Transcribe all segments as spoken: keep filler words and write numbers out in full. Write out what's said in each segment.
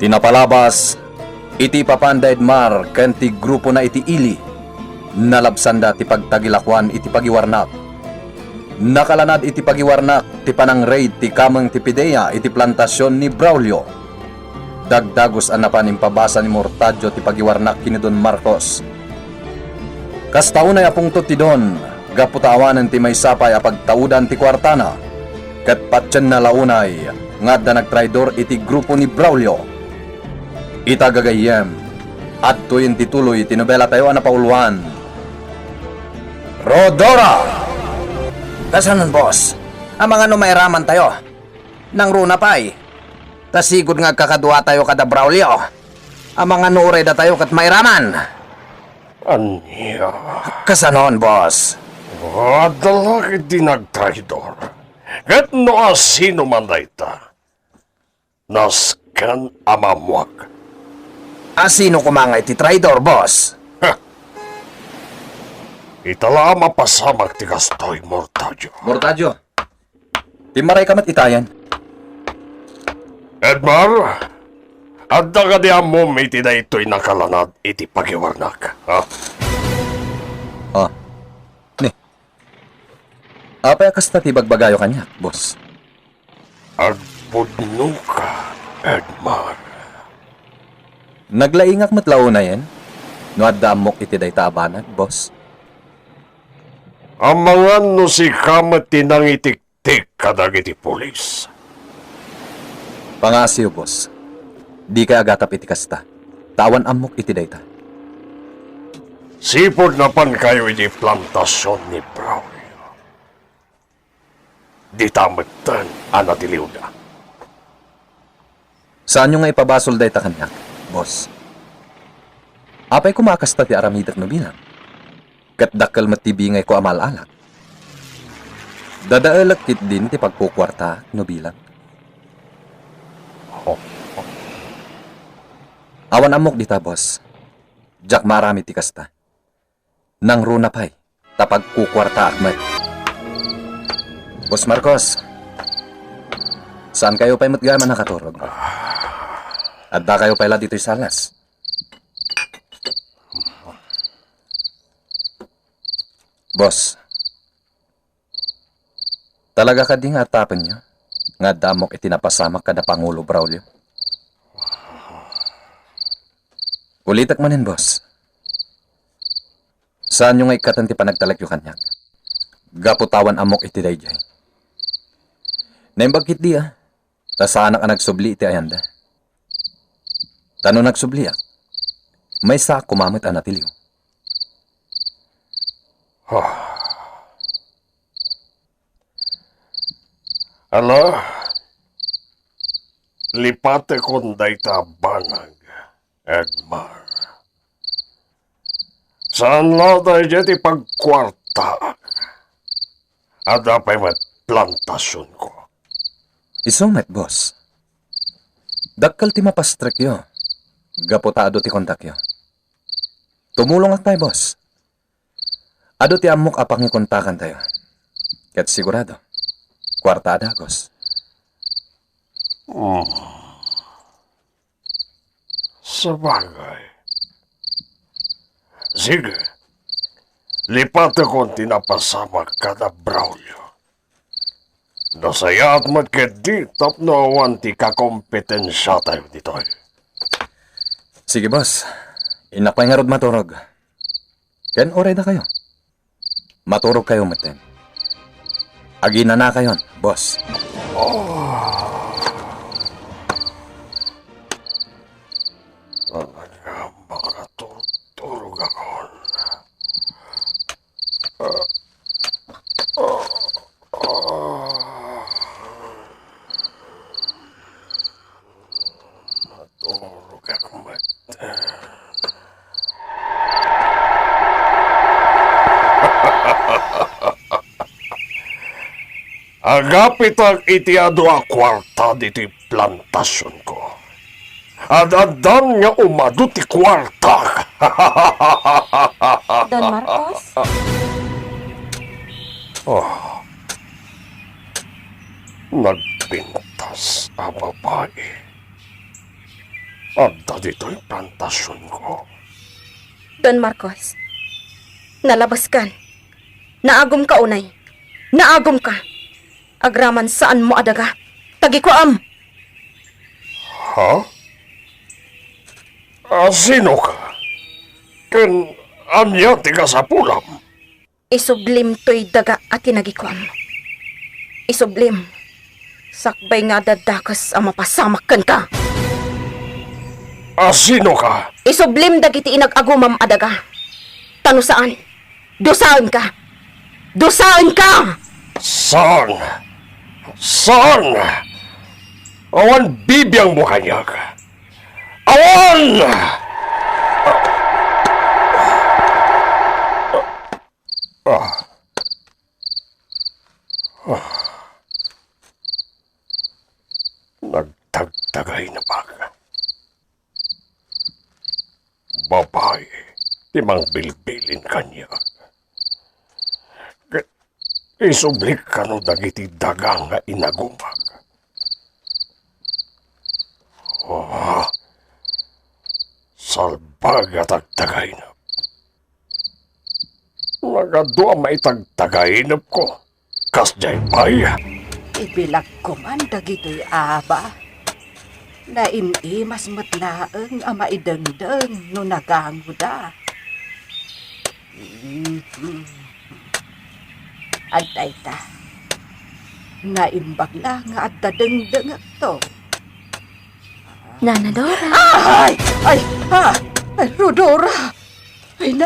Ti napalabas, iti ipapan da Edmar ken ti grupona iti ili, nalabsanda ti pagtagilakuan iti pagiwarnak. Nakalanad iti pagiwarnak ti panang-raid ti kameng ti PDEA iti plantasion ni Braulio. Dagdagus a napan impabasa ni Mortadio ti pagiwarnak ken ni Don Marcos. Kasta unay a pungtot ti Don, gapu ta awanen ti maysa pay a pagtaudan ti kuartana, ket patienna la unay nga adda nagtraidor iti grupo ni Braulio. Ita gagayyem, adtoyen ti tuloy ti nobelatayo a napauluan, Rhodora! Kasanon, boss? Amangan no mairamantayo? Nangruna pay. Ta sigud nga agkakaduatayo kada Braulio. Amangan no uray datayo ket mairaman. Ania? Kasanon, boss? Adda la ketdi nagtraidor. Ket no asino man dayta, nasken a maammoak. Asino koma nga iti traidor, boss? Ha! Ita la a mapasamak ti kastoy, Mortadio. Mortadio, timmarayka met itayen. Edmar, adda kadi ammom iti daytoy nakalanad iti pagiwarnak, ha? Ah. Ni. Apay a kasta ti ibagbagayo kaniak, boss? Agpudnoka, Edmar. Naglaingak met la unayen no adda ammok iti dayta a banag, boss. Amangan no sika met ti nangitiktik kadagiti pulis. Pangaasiyo, boss. Dikay agatap iti kasta, ta awan ammok iti dayta. Sipud napankayo iti plantasion ni Braulio, dita metten a natiliwda. Saanyo nga ipabasol dayta kaniak, boss. Apay koma a kasta ti aramidek no bilang? Ket dakkel met ti bingayko a maal-alak. Dadaelek ketdin ti pagkukuartaak no bilang. Awan ammok dita, boss. Diak maaramid ti kasta. Nangruna pay ta pagkukuartaak met. Boss Marcos, saankayo pay met gayam a nakaturog? Addakayo pay la ditoy salas? Boss, talaga kadi nga attapenyo nga adda ammok iti napasamak kada Pangulo Braulio? Ulitek manen, boss. Saanyo nga ikkaten ti panagtalekyo kaniak, gapu ta awan ammok iti daydiay. Naimbag ketdi a, ta saanak a nagsubli iti ayanda. Ta no nagsubliak, maysaak koma met a natiliw. Ah. Ala, lipatekon dayta a banag, Edmar. Saan la daydiay ti pagkuartaak. Adda pay met plantasionko. Isu met, boss. Dakkel ti mapastrekyo, gapu ta adu ti kontakyo. Tumulongak pay, boss. Adu ti ammok a pangikontakantayo. Ket sigurado, kuarta a dagos. Hmm. Sabagay. Sige. Lipatekon ti napasamak kada Braulio. Nasayaat met ketdi tapno awan ti kakompetensiatayo ditoy. Sige, boss. Innak pay ngarud maturog. Ken uray dakayo, maturogkayo metten. Aginanakayon, boss. Talaga, makaturturogakon. Maturogak met. Agapitak iti adu a kuarta ditoy plantasionko. Ad-addan nga umadu ti kuartak. Don Marcos? Oh. Nagpintas a babai. Adda ditoy plantasionko. Don Marcos, nalabaskan. Naagumka unay. Naagumka. Agraman saanmo a daga. Tagikuam! Ha? A, sinoka? Ken ania ti kasapulam? Isublim toy daga a tinagikuam. Isublim, sakbay nga adda dakes a mapasamak kenka. A, sinoka? Isublim dagiti inag-agumam a daga. Ta no saan, dusaenka. Dusaenka! Saan? Saan? Awan bibiangmo kaniak. Awan! Ah. Ah. Nagtagtagay na ba? Babai ti mangbilbilin kaniak. Ket isublik kano dagiti daga nga inagumak. Ah, salbag a tagtagaynep. Nagadu a maitagtagaynepko. Kasdiay pay. Ibilagko man dagitoy aba. Naim-imas met laeng a maidengdeng no nagangoda. Mhm. Adda ita. Naimbag la nga adda dengdengekto. Nana Dora. Ay! Ay! Ah! Ay, Rodora! Ay na,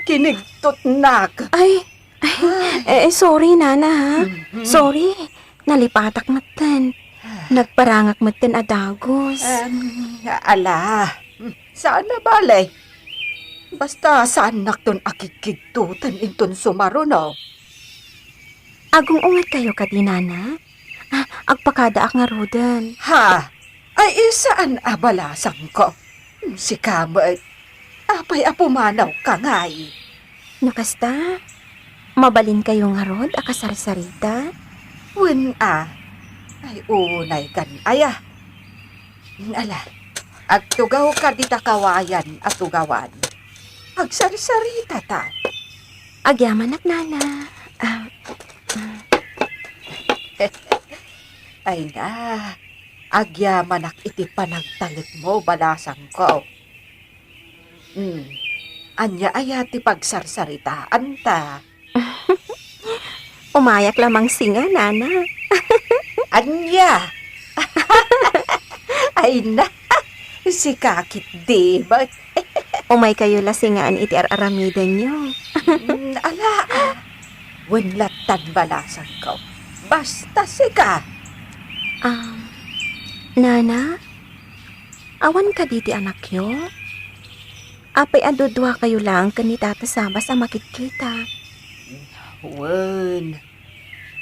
kinigtotnak. Ay, ay, eh, sorry, Nana, ha? Mhm. Sorry. Nalipatak metten. Nagparangak metten a dagus. Em, ala, saan a bale. Basta saannakton a kigkigtoten inton sumaruno. Agung-ungatkayo kadi, Nana? Ah, agpakadaak ngaruden. Ha? Ay, saan a balasangko. Sika met. Apay a pumanawka ngay? No kasta, mabalinkayo ngarud a kasarsarita? Wen a. Ay, unay kan aya. Ala, agtugawka dita kawayan a tugawan. Agsarsaritata. Agyamanak, Nana. Ah, ah. Ay na, agyamanak iti panagtalekmo, balasangko. Hmm, ania aya ti pagsarsaritaanta? Umayak la mangsinga, Nana. Ania? Ay na, sika ketdi met. Umaykayo la singaen iti ar-aramidenyo. Mm, ala, a. Wen lattan, balasangko. Basta sika. Um, Nana, awan kadi ti anakyo? Apay a duduakayo laeng ken ni Tata Sabas a makitkita? Wen,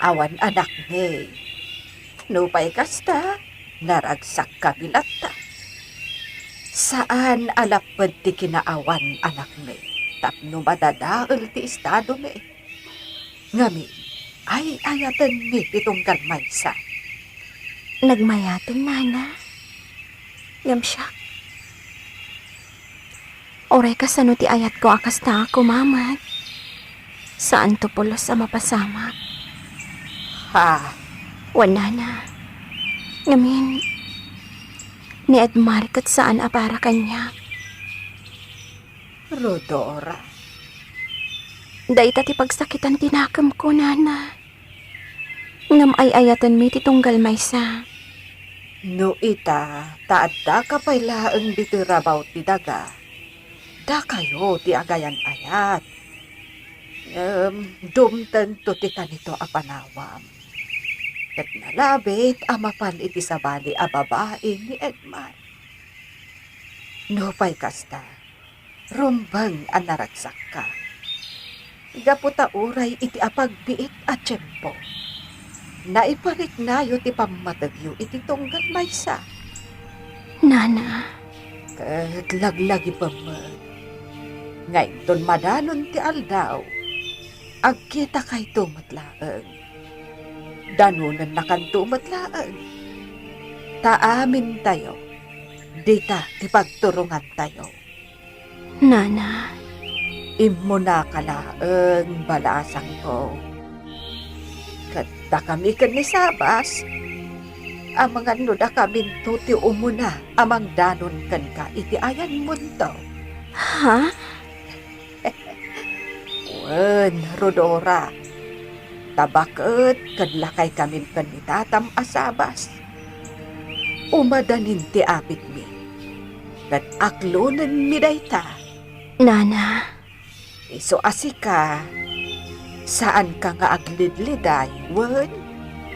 awan anakmi. Nupay kasta, naragsakka bilatta. Saan a lapped ti kinaawan anakmi tapno madadael ti estadomi. Ngamin, ay-ayatenmi ti tunggal maysa. Nagmayaten, Nana. Ngem siak, uray kasano ti ayatko a kasta a kumamat, saanto pulos a mapasamak. Ha? Wen, Nana. Ngamin, ni Edmar ket saan a para kaniak. Rodora. Dayta ti pagsakitan ti nakemko, Nana. Ngem ay-ayatenmi ti tunggal maysa. No ita, ta addaka pay laeng ditoy rabaw ti daga, dakayo ti agayan-ayat. Ngem, dumtengto ti kanito a panawam. Ket nalabit a mapan iti sabali a babai ni Edmar. Nupay kasta, rumbeng a naragsakka. Gapu ta uray iti apagbiit a tiempo, naipariknayo ti pammategyo iti tunggal maysa. Nana. Ket laglagipem met nga inton madanon ti aldaw, agkitakayto met laeng. Danonennakanto met laeng. Ta amintayo, Dita ti pagturongantayo. Nana. Immunaka laeng, balaasangko. Ket dakami ken ni Sabas, amangan no dakaminto ti umuna a mangdanon kenka iti ayanmonto. Ha? Wen, Rhodora, ta baket ken lakaykamin ken ni tatam a Sabas. Umadanin ti apitmi, ket aklonenmi dayta. Nana. Isu a sika, saanka nga aglidliday, wen?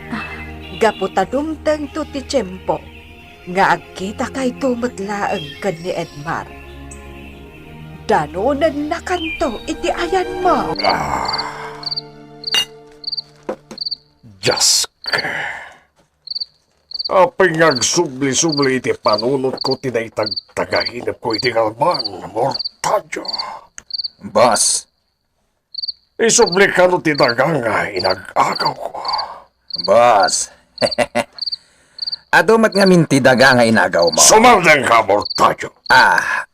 Ah. Gapu ta dumtengto ti tiempo nga agkitakayto met laeng ken ni Edmar. Danonennakanto iti ayanmo. Ah. Dios ko. Apay nga agsubli-subli iti panunotko ti naitagtagainepko iti galban, Mortadio? Boss. Isubli kano ti daga nga inag-agawko? Boss. Adu met ngamin ti daga nga inagawmo. Sumardengka, Mortadio. Ah.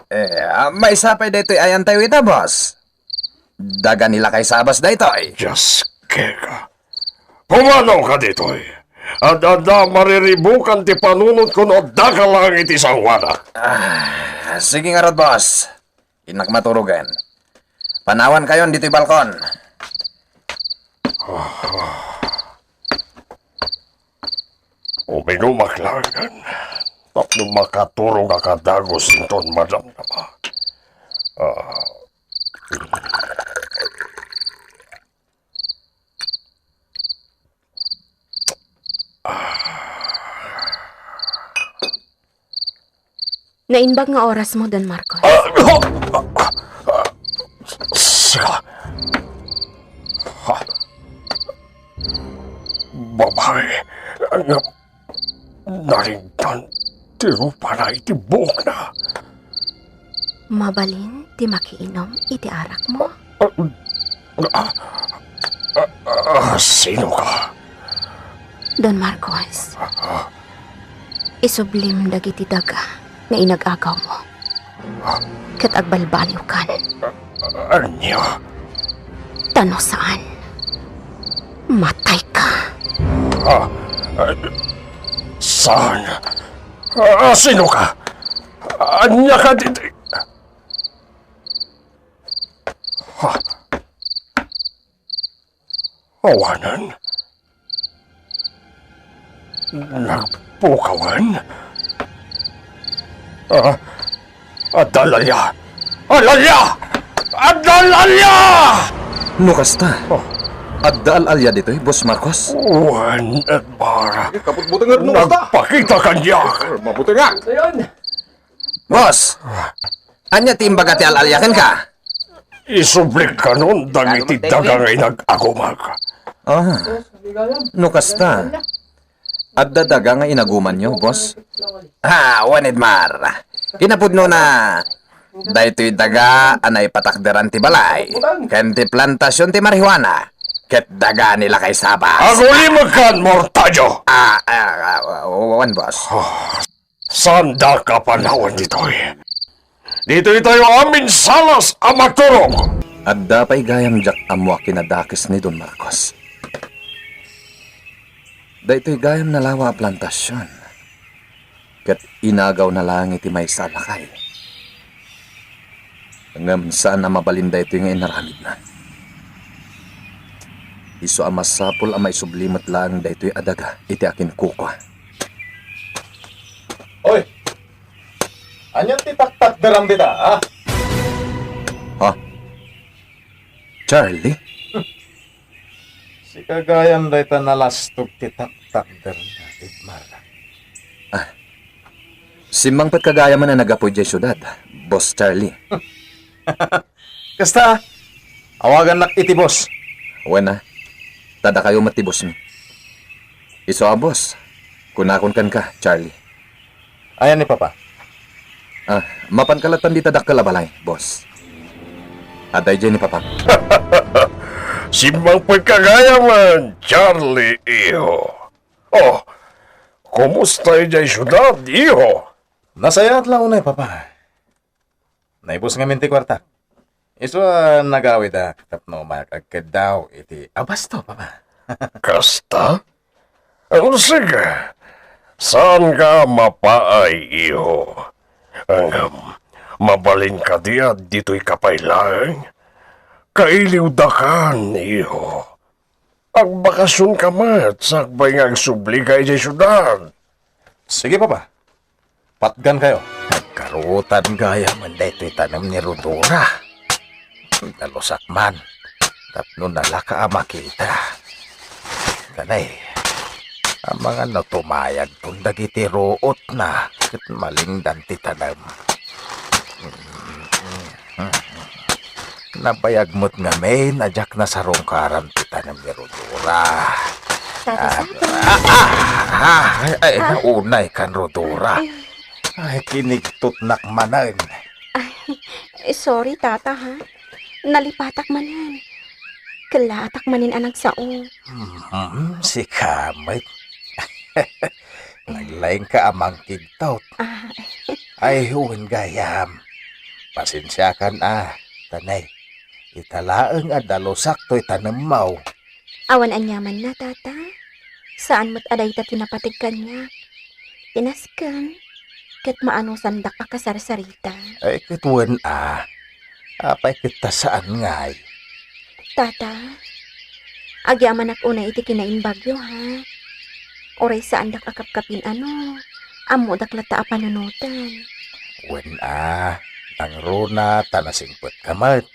Eh, ah, maysa pay daytoy ayantayo ita, boss. Daga ni lakay Sabas daytoy. Dios keka. Pumanaw ka ditoy. Adda mariribukan ti panunotko no adda ka laeng iti sangoanak. Ah, sige ngarud, boss. Innak maturogen. Panawankayon ditoy balkon. Uminumak laengen tapno makaturogak a dagus inton madamdama. Ah. Naimbag nga orasmo, Don Marcos. Ah, ah, ah, ah, sika. Ah. Babae nga naringdan ti rupana iti buokna. Mabalin ti makiinom iti arakmo? Ah, ah, ah, ah, sino ka? Don Marcos, ah, isublim dagiti daga nga inag-agawmo. Ah. Ket agbalbaliwkan. Ah, ania? Ta no saan, matayka. Ah, ah, saan? Ah, sino ka? Ania ka ditoy? Ha? Awanen? Nagpukawan? Ah, adda al-alia! Al-alia! Adda al-alia! No kasta, oh, adda al-alia ditoy, Boss Marcos? Wen, Edmar. Kaputbutengek no kasta. Nagpakita kaniak. Mabutengak. Boss, ania ti imbaga ti al-alia kenka? Isublik kanon dagiti daga nga inag-agumak. Ah, no kasta, adda daga nga inagumanyo, boss? Ha, wen, Edmar. Kinapudnona, daytoy daga a naipatakderan ti balay ken ti plantasion ti marijuana ket daga ni Lakay Sabas. Agulimekkan, Mortadio! Ah, ah, ah, wen, boss. Oh. Saandaka a panawan ditoy. Ditoytayo amin salas a magturong. Adda pay gayam diak ammo a kinadakes ni Don Marcos. Daytoy gayam nalawa a plantasion, ket inagawna laeng iti maysa a lakay. Ngem saan a mabalin daytoy nga inaramidna. Isu a masapul a maisubli met laeng daytoy a daga iti akinkukua. Oy! Ania ti taktakderam dita, ha? Ha? Charlie? Sika gayam dayta nalastog ti taktakderna, Edmar. Ah, simmangpetka gayam a nagapu idiay siudad, Boss Charlie. Kasta, awagannak iti boss. Wen a, ta dakayo met ti bossmi. Isu a boss, kunakon kenka, Charlie. Ayan ni Papa? Ah, mapanka lattan dita dakkel a balay, boss. Adda idiay ni Papa. Simmangpetka gayam, Charlie, iho. Oh, Kumusta idiay siudad, iho? Nasayaat la unay, Papa. Naibus ngamin ti kuarta. Isu a nagawidak tapno umayag-agkeddaw iti abasto, Papa. Kasta? Ang sige, saanka mapaay, iho. Ngem, mabalin kadi a ditoy ka pay laeng? Kailiwdakan, iho. Agbakasionka met sakbay nga agsublika idiay siudad. Sige, Papa. Patgankayo. Nagkarutan gayam daytoy tanem ni Rhodora. Nalusak man tapno nalaka a makita. Kanay, amangan no tumayagton dagiti ruotna ket malingdan ti tanem. Nabayag met ngamin a diak nasarungkaran ti tanem ni Rhodora. Tata Ah, Sabo. ah, ah, ah, ay, ay, Ah. naunay kan Rhodora. Ay. Ay, kinigtotnak manen. Ay, sorry, Tata, ha? Nalipatak manen. Kellaatak manen a nagsao. Hmm, sika met. Naglaingka a mangkigtot. Ah. Ay, wen gayam. Pasensiakan a, tanay. Ita laeng a dalusak toy tanemmo. Awan aniamanna, Tata. Saan met a dayta ti napateg kaniak. Ti nasken, ket maanusandak a kasarsarita. Ay, ket wen a. Apay ket ta saan ngay? Tata, agyamanak unay iti kinaimbagyo, ha? Uray saandak a kapkapin a no, ammodak latta a panunoten. Wen a, nangruna ta nasingpetka met.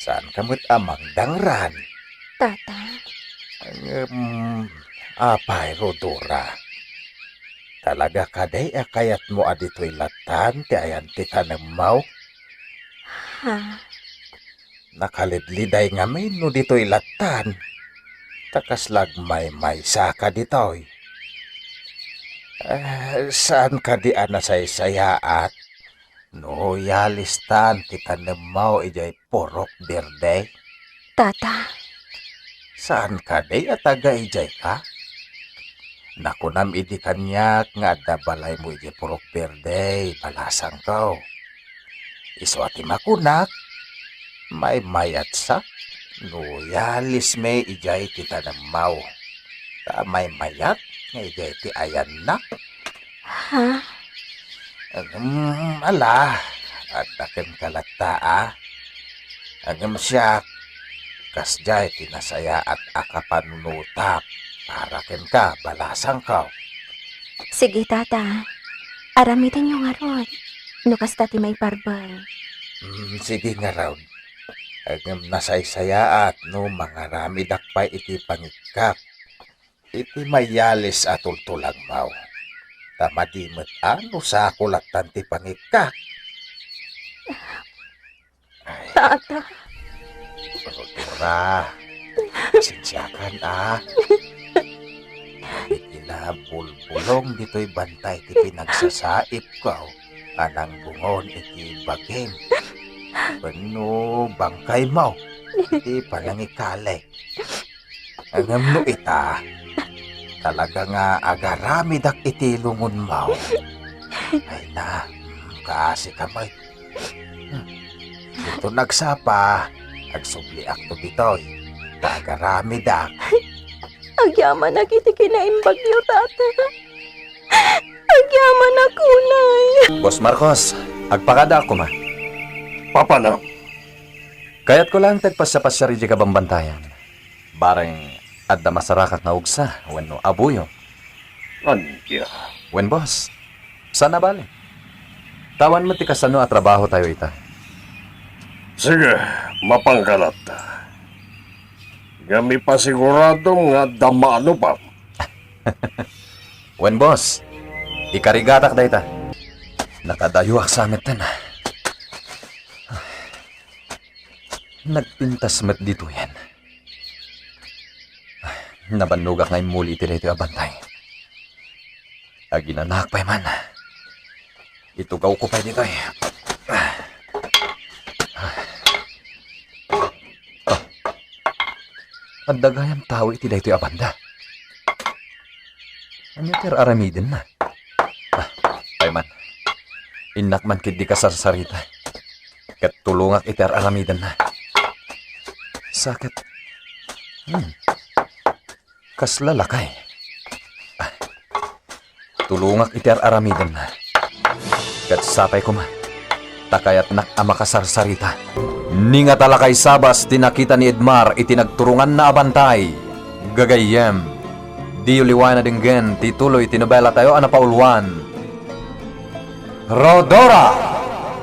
Saanka met a mangdangran. Tata. Ngem, apay, Rhodora? Talaga kadi a kayatmo a ditoy lattan ti ayan ti tanemmo? Ha? Nakalidliday ngamin no ditoy lattan. Ta kasla agmaymaysaka ditoy. Eh, saan kadi a nasaysayaat no yalistan ti tanemmo idiay Purok Berde? Tata. Saan kadi a taga idiay ka? Nakunam idi kaniak nga adda balaymo idiay Purok Berde, balasangko. Isu a ti makunak, maymayatsak no yalismi idiay ti tanemmo. Ta maymayat nga idiay ti ayanna. Ha? Ngem, ala, adda kenka latta a. Ngem siak, kasdiay ti nasayaat a kapanunotak para kenka, balasangko. Sige, Tata. Aramidenyo ngarud, no kasta ti maiparbeng. Mm, sige ngarud. Ngem nasaysayaat no mangaramidak pay iti pangikkak iti mayalis a tultulagmo. Ta madi met a no sako lattan ti pangikkak. Tata. Rhodora, pasensiakan a. Iti nabulbulong ditoy bantay ti pinagsasaipko a nangbungon iti bagim. Wenno bangkaymo iti panangikalik. Ngem no ita, talaga nga agaramidak iti lungonmo. Ay na, mm, kaasika met. Hmm. Dito nagsapa, agsubliakto ditoy. Ta agaramidak. Agyamanak iti kinaimbagyo, Tata. Agyamanak unay. Boss Marcos, agpakadaak koma. Papanam? Kayatko laeng ti agpasiapasiar idiay kabambantayan. Bareng adda masarakak nga ugsa wenno abuyo. Ania? Wen, boss. Saan a bale. Awan met ti kasano a trabahotayo ita. Sige, mapanka latta. Ngem ipasiguradom nga adda maanupam. Wen, boss. Ikarigatak dayta. Nakadayoak sa metten. Nagpintas met ditoyen. Nabannogak nga immuli iti daytoy a bantay. Aginanaak pay man. Itugawko pay ditoy. Ah, adda gayam tao iti daytoy a banda. Ania ti ar-aramidenna? Ah, pay man. Innak man ketdi kasarsarita. Ket tulongak iti ar-aramidenna. Saket. Hmm. Kasla lakay. Ah. Tulongak iti ar-aramidenna. Ket sapay koma, ta kayatnak a makasarsarita. Ni ngata lakay sabas ti nakita ni Edmar iti nagturonganna a bantay. Gagayyem, diyo liwayan a denggen ti tuloy ti nobelatayo a napauluan, Rhodora!